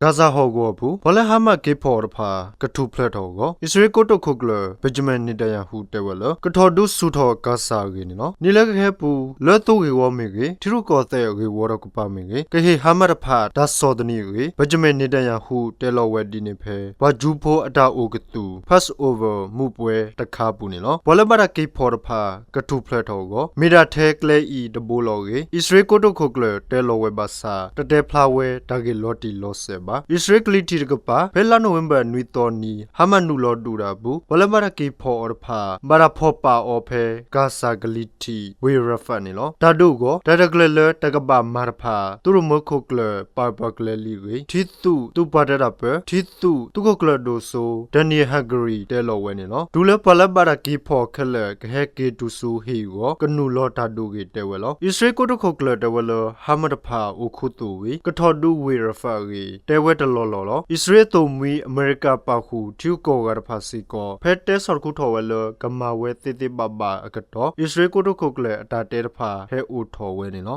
ကၣ်စၣ်ဟီၣ်ကဝီၤအပူၤ ပှၤလၢဟါမၢ်က့ၤဖီၣ်အီၤတဖၣ် ကထူၣ်ဖျဲးထီၣ်အဂီၢ် အံၣ်စရ့လးကိတိာ်ခိၣ်ကျၢၢ် Benjamin Netanyahu တဲဝဲလၢ ကထီၣ်ဒုးဆူၣ်ထီၣ်ကၣ်စၣ်အဂ့ၢ်န့ၣ်လီၤ. နံၣ်လၢကဟဲပူၤ လၢသိဂ့ၢ်ဝီမ့ၢ်ဂ့ၤ ထံရူၢ်ကီၢ်သဲးဂ့ၢ်ဝီတကပၤမ့ၢ်ဂ့ၤ ကဟ့ၣ်ဟါမၢ်တဖၣ် တၢ်ဆီၣ်သနံးအဂ့ၢ် Benjamin Netanyahu တဲလီၤဝဲဒ်န့ၣ်ဖဲ ပှၤကၠူဖိအတၢ်အိၣ်ကသုၣ် Passover မူးပွဲတခါအပူၤန့ၣ်လီၤ. ပှၤလၢဘၣ်တၢ်က့ၤဖီၣ်တဖၣ် ကထူၣ်ဖျဲးထီၣ်အဂီၢ် မ့ၢ်ဒၣ်ထဲကျဲအံၤတဘိလီၤအဂ့ၢ် အံၣ်စရ့လးကိတိာ်ခိၣ်ကျၢၢ်တဲလီၤဝဲဘၣ်ဆၣ် တတဲဖျါဝဲတၢ်ဂ့ၢ်လီၤတံၢ်လီၤဆဲးဘၣ်. အံၣ်စရ့လးကလံၤထံးတကပၤ ဖဲလါနိၣ်ဝ့ဘၢၣ်နွံသီနံၤ ဟါမၢ်နုာ်လီၤဒုးတၢ်အပူၤ ပှၤလၢဘၣ်တၢ်က့ၤဖီၣ်အီၤတဖၣ် ဘၣ်တၢ်ဖီၣ်ပာ်အီၤဖဲ ကၣ်စၣ်ကလံၤထံး ဝ့ၢ် Rafah န့ၣ်လီၤ. တၢ်ဒုးအဂီၢ် တၢ်တကျဲၤလၢတၢ်ကဘၣ်မၤတဖၣ် သုးရမၢခိၣ်ကျၢၢ် ပာ်ပှၤကလဲၤလံအဂ့ၢ် ထံသုးသုးပှၤတဲတၢ်ပၢ ထံသုးသုးခိၣ်ကျၢၢ်ဒိၣ်စိ Daniel Hagari တဲလီၤဝဲန့ၣ်လီၤ. တုၤလၢပှၤလၢဘၣ်တၢ်က့ၤဖီၣ်ခဲလၢာ် ကဟဲက့ၤတုၤဆူဟံၣ်အဂီၢ် ကနုာ်လီၤတၢ်ဒုးအဂ့ၢ်တဲဝဲလီၤ. အံၣ်စရ့လးကိတိာ်ခိၣ်ကျၢၢ်တဲဝဲလၢ ဟါမၢ်တဖၣ်အိၣ်ခူသူၣ်ဝံၤ ကထီၣ်ဒုးဝ့ၢ် Rafah အဂ့ၢ် တဲဝဲတလီၢ်လီၢ်လီၤ. အံၣ်စရ့လးအသိၣ်မှံ အမဲရကၤပာ်ဃုာ် ထံဂုၤကီၢ်ဂၤတဖၣ်စ့ၢ်ကီး ဖဲတဲဆီၣ်တခူထီၣ်ဝဲလၢ ကမၤဝဲသ့သ့ဘၣ်ဘၣ်အကတီၢ် အံၣ်စရ့လးကိတိာ်ခိၣ်ကျၢၢ်အတၢ်တဲတဖၣ် ဟဲအိၣ်ထီၣ်ဝဲန့ၣ်လီၤ.